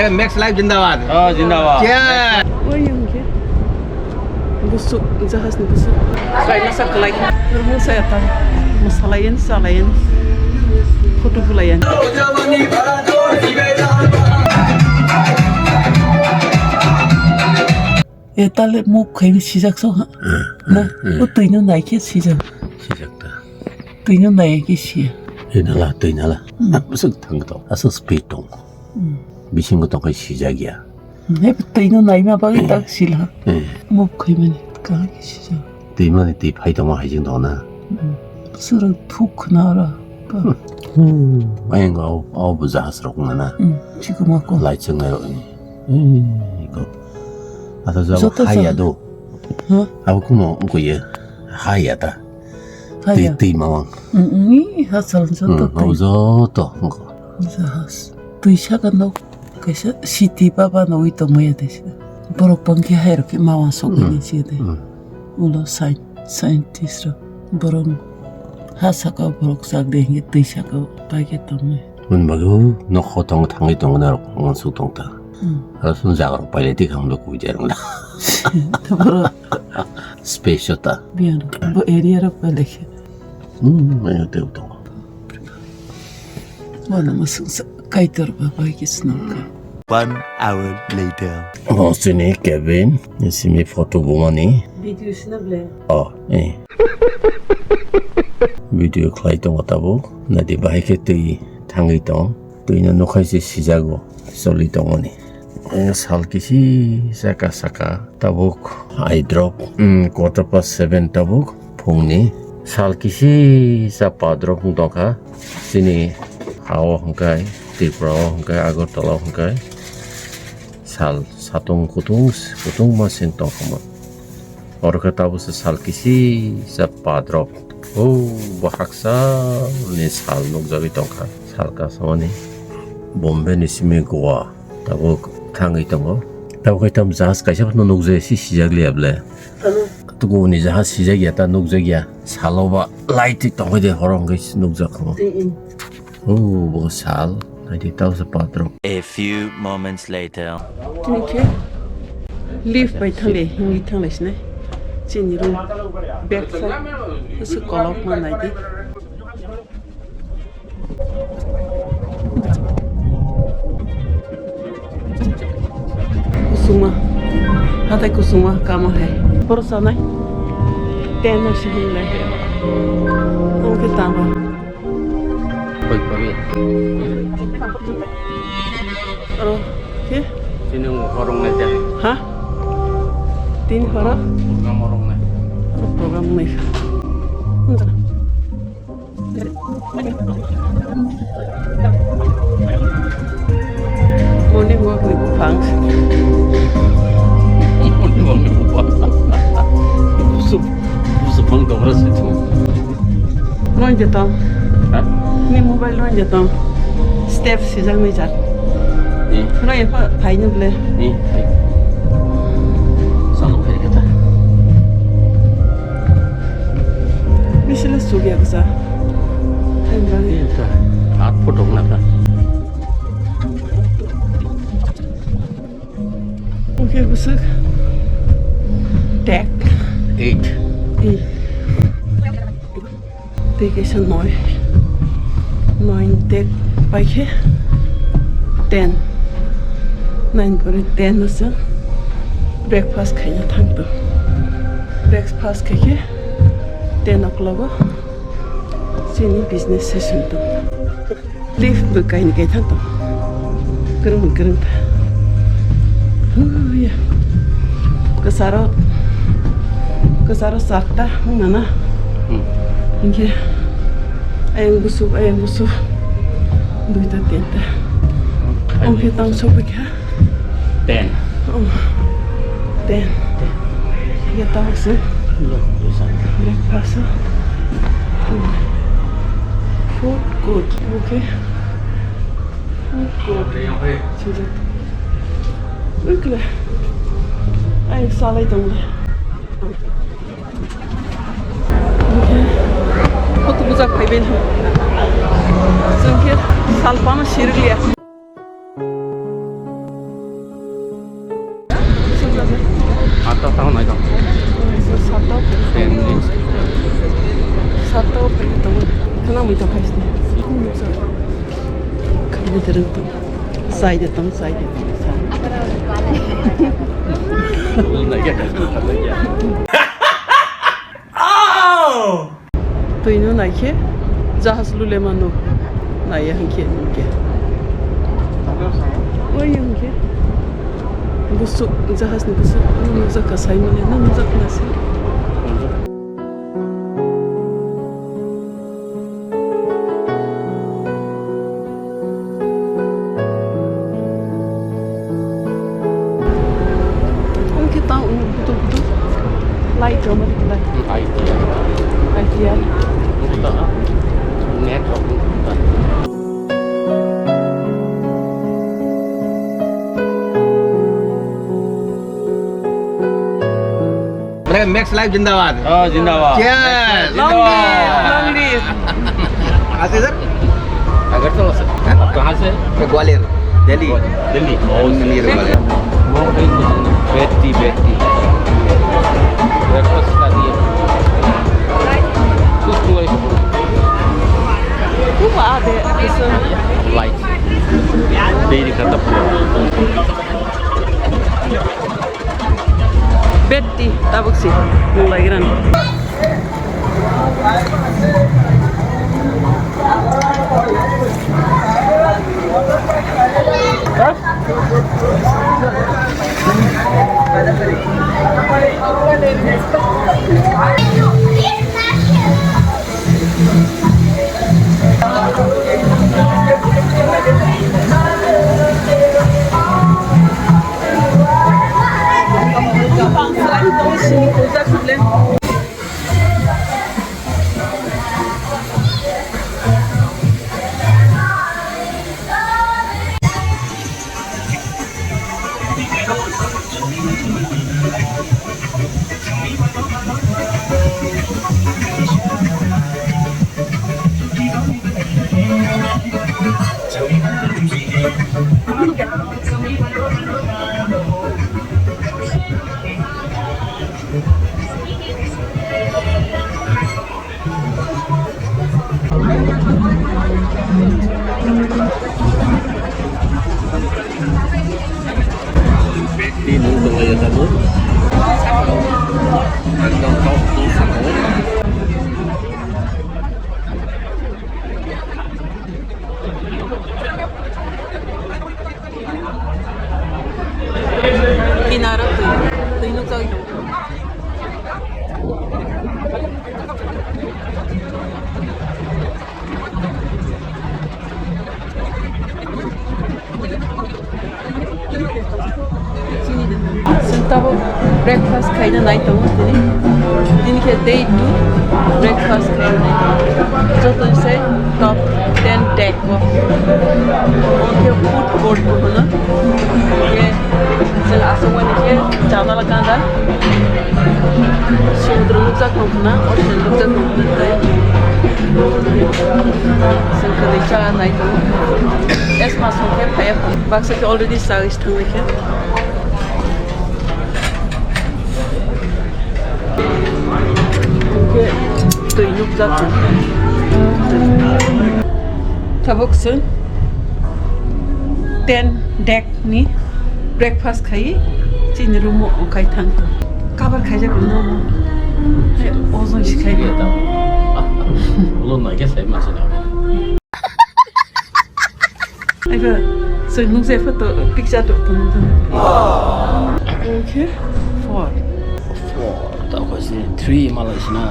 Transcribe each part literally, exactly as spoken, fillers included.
Max Life Zindabad. Oh, Zindabad. Cheers. Oi, yung ke. Busuk, jahas ni busuk. Sai masa kalai. Rumung saya ta. Masalayan, salayan. Photo bulayan. E tale move khai sijak so ha. Na, o twi no nai khe sijak. Sijak ta. Twi no nai khe siya. E nala, twi nala. Hmm. Aswk thang to. Aswk speed tong. Hmm. Bisingo tong khai sijak ya. Hmm. He twi no nai ma bagwi tak sila. Eh. Move khai mani ka khe sijak. Twi mani twi phai tongma hai jing tong na. Hmm. Sura thuk khna ra. Hmm. Ayang au, au bu jahas rok na na. Hmm. Chikuma ko. Lai chang nai rok ni. Hmm. Ko. Ata jabo joto hai ya sa- do. Ha? Abo kuno ko ye. Hai ya ta. Hai ya. Twi, twi mawang. Mm, mm, i hasal joto. Mm, twi. Hau joto, hwnkha. Jahas. Twi saka nok kaisa city baba nogwi tongmaya de sida. Borok bangkhe hai rok khe mawang sogwi ni sida. Mm. Ulo sci-, scientist rok. Borok ha saka borok chak de hinkhe twi saka pai khe tongmaya. Hwn bagwi nokho tong thangwi tongna rok uansuk tong ta. Hmm. Aro song jaga rok pailai twi kha hwnba kubui jai rwngla. Borok space o ta. Biang bo area rok pailai khe. Hmm, ayo tei tongo. Bono mwswk sa Kaitor ba bai khe swnam kha. One hour later. Bo chini cabin, simi photo bumani. Video sina ble. Oh, eh. Video khlai tongo tabuk. Nadi bahai khe twi thangwi tong. Twino nukhai se sijago, choli tongmani. Ang sal kisi saka saka tabuk eye drop, mm, quarter past seven tabuk phungni. Sal kisi sa pa drop wng tongkha. Chini ha-o hwnkhe, Tripura-o hwnkhe, Agartala-o hwnkhe. Sal satung kutung, kutung ma seng tongkha mo. Oro khe tabuk se sal kisi sa pa drop. O, bo haksa ni sal nukjagwi tongkha. Sal kasamani Bombay ni simi Goa tabuk thangwi tongo. Tabuk khe tamo jahaj kaisa phano nukjai si sijak liya ble. Ano. Tuku ni jahaj sijak ya ta nukjak ya. Salo ba light tongkhe de horo hwnkhe nukjak kho. Twi, twi. O, bo sal, naidi tausa patrok. A few moments later. Tini khe lift bai thangli, himli thanglai sinai. Chini room, back side, ese kolok ma naidi. Kusuma. Hatai kusuma kama hai. Boro sanai. Ten no sihim lai. Oke tama. Koi koi. Oro. Ke? Sini horong na ja. Ha? Tin horo? Program horong na. Program nai. Entar. Morning walk ni buphang. Morning walk ni buphang. Busu, busu phang dobra se tu. Rong je tong. Ha? Ni mobile rong je tong. Step sijak ni jar. Ni? Rong je pha, phai ni ble. Ni? Salok phai kata. Bisila sugya kasa. Hai bang. Iya ta. At photo na ta. Oke, busuk. Tek. Eight. Eight. Tei kaisa noi. Noi tek pai khe ten. Nine pore ten no se breakfast khaina thang to. Breakfast khai khe ten o'clock o chini business session to. Lift bo kaini kai thang to. Kwrwng kwrwng ta. Huya. Kwcharo, kwcharo charta wngna na. Hmm. Hinkhe ayang busu, ayang busu. Duita tinta. Oke, tang sopikha. Ten. Oh. Ten. Ten. Ya, tawse. Iya, bisa. Breakfast. Food court. Okay. Food court. Sila. Ukla. Ay, salai tong. Okay. Kok bujak phaiben. Jengke salpano sirikliya. Tao nai tong. Sato. Ten minutes. Sato pili tong. Kana mui tong kaisni. Kami terus tong. Sai de tong, sai de tong, sai. Nai ya. Oh! Twi no nai khe jahaj lule mano. Nai ya hwnkhe, hwnkhe. Oi hwnkhe. Busuk, jahaj ni busuk. Ano nukjak ka sai mani, ano nukjak na se. Ang kita butuh butuh light, light. Idea. Idea. Buta. Network buta. Max Life जिंदाबाद। हाँ, जिंदाबाद। Cheers। Max Life long live, जिंदाबाद। Long live। कहाँ से सर? अगरतला से। हैं? आप कहाँ से? मैं ग्वालियर, दिल्ली। दिल्ली। Oh, दिल्ली से। ग्वालियर। बेटी, बेटी। Breakfast कर दिए। कुछ हुआ ही। Light। Dairy खत्म। Beti, tabuk si, nung lai gran. Beti nung tonglaio tabuk. Ekdom top ni samung. Kinaro twi, twi nukjagwi tongo. Chini de. Chwng tabuk breakfast khaina nai tongo tini. Tini khe day two breakfast khaina nai tongo. Joto ni se top ten deck o. Omo khe food court bo hwno. Khe chwng aswk mani khe chana la gana. Sumudro nukjak nukna, ocean nukjak nukna tei. Chwng kwrwi cha nai tongo. Esma song khe phaiya phano. Baksa khe already cha wi thangwi khe. Hwnkhe twi nukjak. Tabuk chwng ten deck ni breakfast khai chini room o okai thang. Cover khaijak no. Hai, ozon si khai. Ulo nai khe sai ma sina. Aiba, so nung se photo picture to to to. Okay, four. Four. Ta ko si three malai sina.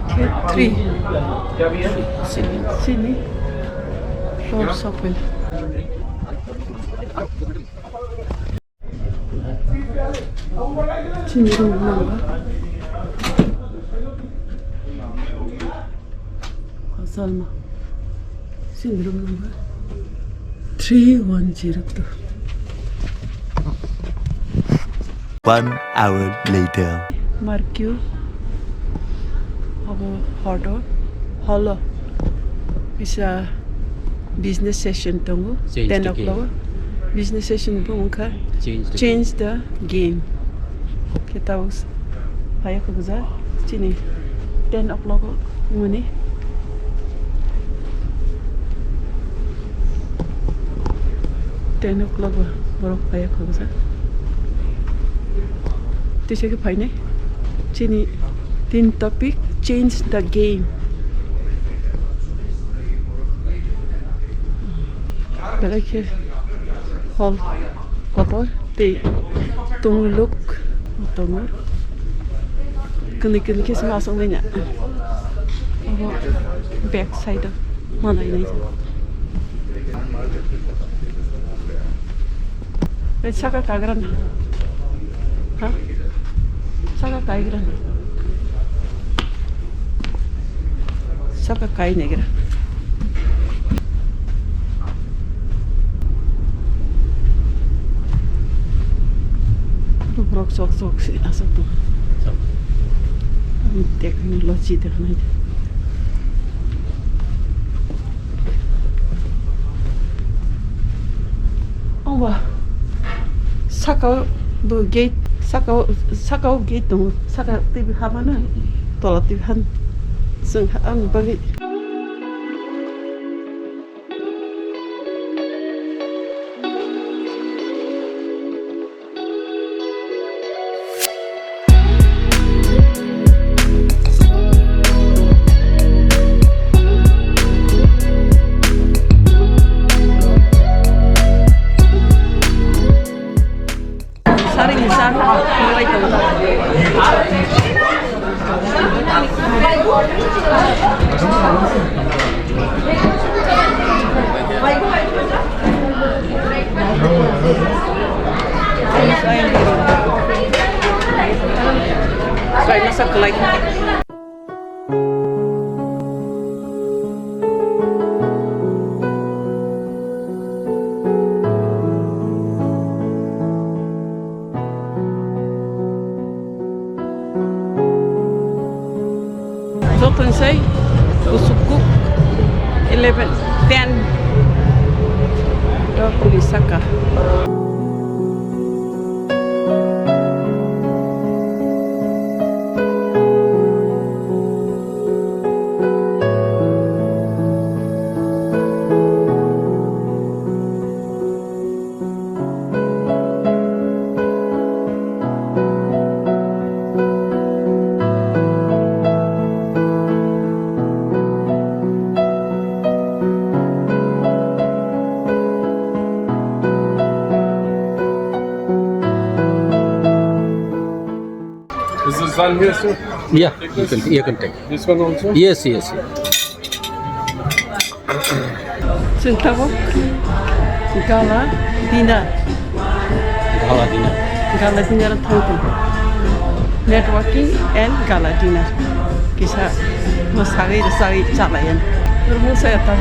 Okay, three. Sini. Sini. Four sopen. Chini room number. Salma. Chini room number three one zero two. One hour later. Markyu. Abo hodo. Holo. Bisa business session tongo. Change ten o'clock. Business session bo wngkha Change the Change the game. Khe tabuk s-, phai khe bwsa chini ten o'clock o wngmani. Ten o'clock o borok phai khe bwsa. Tisa khe phainai chini tin topic, change the game. Belai khe hall kotor tei tongluk tongo. Kwnwi kwnwi khe se ma aswk nai na. Obo back side o ma nai nai. Bai saka kagra na. Ha? Saka kaigra. Saka kai negra. Borok sok sok si aswk tong. Sok. Ang tek ni lochi tek nai. Oba. Saka o do gate, saka o, saka o gate tongo. Saka twi bi habana. Tola twi han. Seng ha ang bagi. Saring sa, mulai tong. Sai masa kelai. Jotono sai kuchuk kuk eleven, ten. Tok kuli saka. Is this one here, sir? Yeah, you can, you can take. This one also? Yes, yes, yes. Chwng tabuk gala dinner. Gala dinner. Gala dinner thang tong. Networking and gala dinner. Kisa mwsagwi rwsagwi chalayan. Rwmung saya ta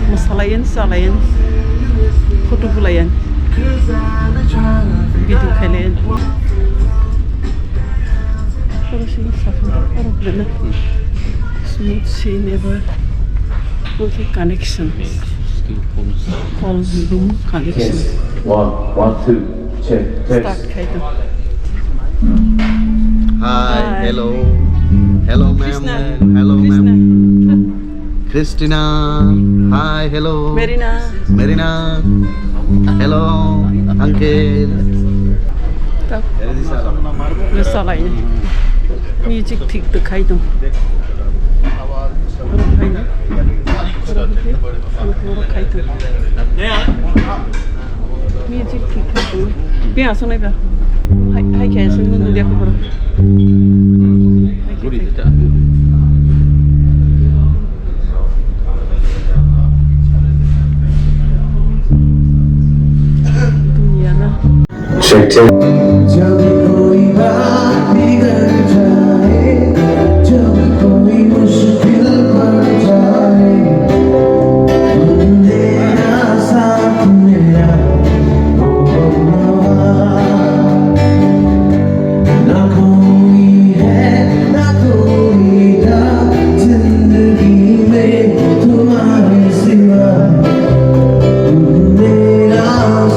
mwsalayan, chalayan. Photo bulayan. Video khailayan. Oro sini saka, oro kena. Smooth sini ba. Oke, connection. Call room connection. Yes. One, one, two, check, test. Start khai to. Hi, hi. Hello. Hello, ma'am. Krishna. Hello, Krishna. Ma'am. Christina. Hi, hello. Merina. Merina. Hello, uncle. Tok. Rwsalai. Music thik to khai tong. Oro khai na. Oro khai tong. Music thik khai tong. Bini aswk nai ba. Hai, hai khai aswk nung dia kubur. Hai khai. Dunia na. Check, check. जब कोई बात बिगड़ जाए, जब कोई मुश्किल पड़ जाए, तेरा साथ मेरा, ओ, ना कोई है, ना कोई था जिंदगी में तुम्हारे सिवा, मेरा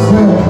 साथ।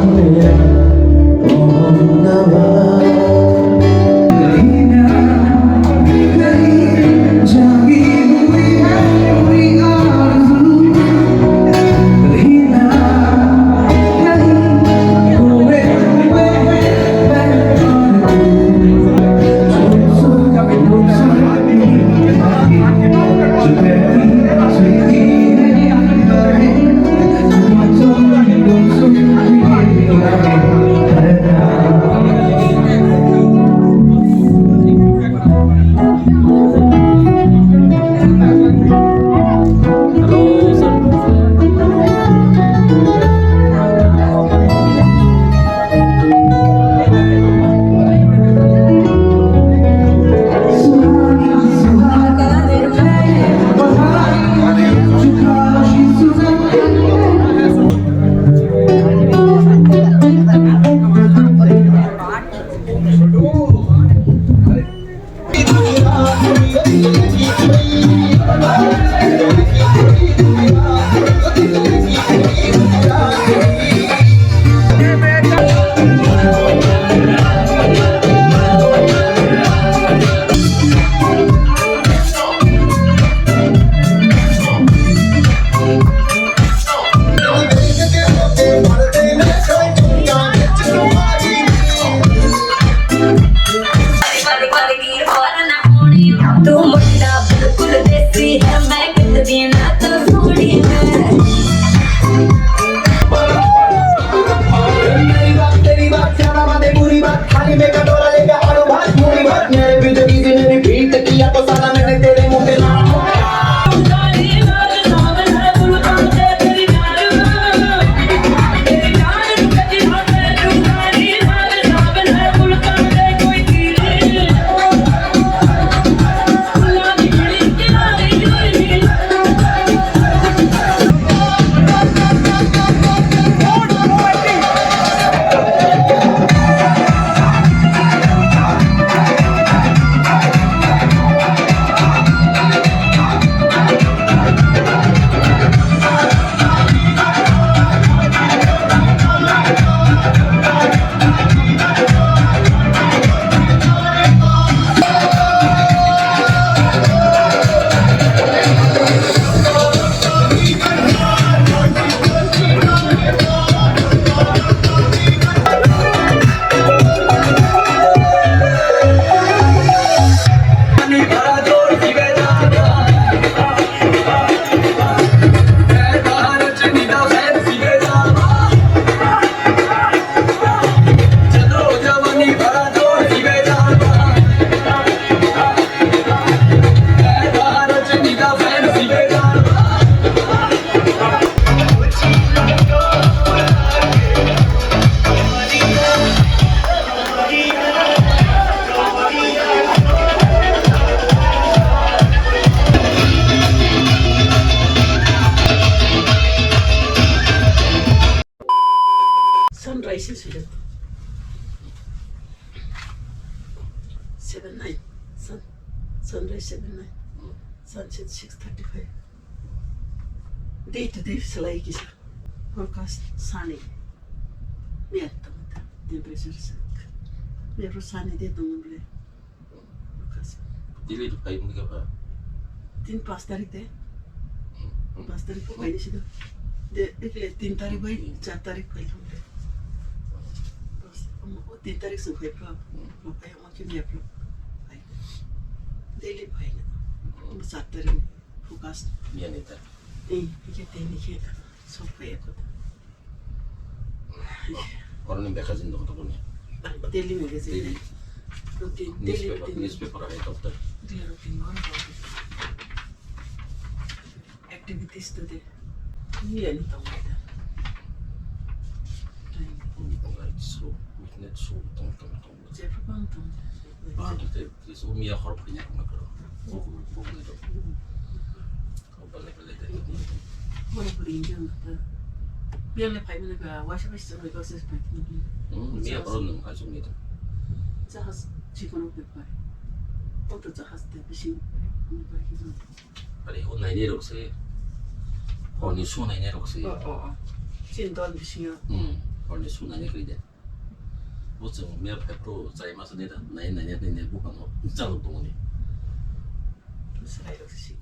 Seven nine. Sun, sunrise seven nine. Sunset six thirty-five. Day to day slai kisa. Forecast sunny. Miya tong ta temperature sa. Miya ro sunny day tong ble. Forecast. Delhi to five ni ka ba. Tin pas tarik de. Pas tarik ko pai disi do. De ekle tin tarik bai char tarik pai thong de. Pas, o tin tarik se pai pro. Pro pai mo ke miya pro. Pai. Delhi pai na. Mo char tarik forecast. Miya ni ta. Eh, ke tin ke so pai ko. Oroni beka jin dok dok ni. Daily magazine. Daily. Routine, daily newspaper, routine. Newspaper hai dok dok. Daily routine, one routine. Activities today. Ni ani tong mai da. Ni tong lai so, witness so, tong tong tong. Jepang tong. Bang te, so miya hor punya kuma karo. Buku buku ni dok. Miya le phai mani ba, waisa bai sijak bai kok se phai mani. Hmm, miya borok nwng aswk ni. Jahaj chikon o pai. O to jahaj te bising. Ani o nainai rok se. Horni su nainai rok se. O, o, o. Chin dol bisingo. Hmm, horni su nainai kri de. Bo chwng miya phai pro chai masa ni da, nai, nai, nai, nai, buphang o chalok tongoni. Sai rok si.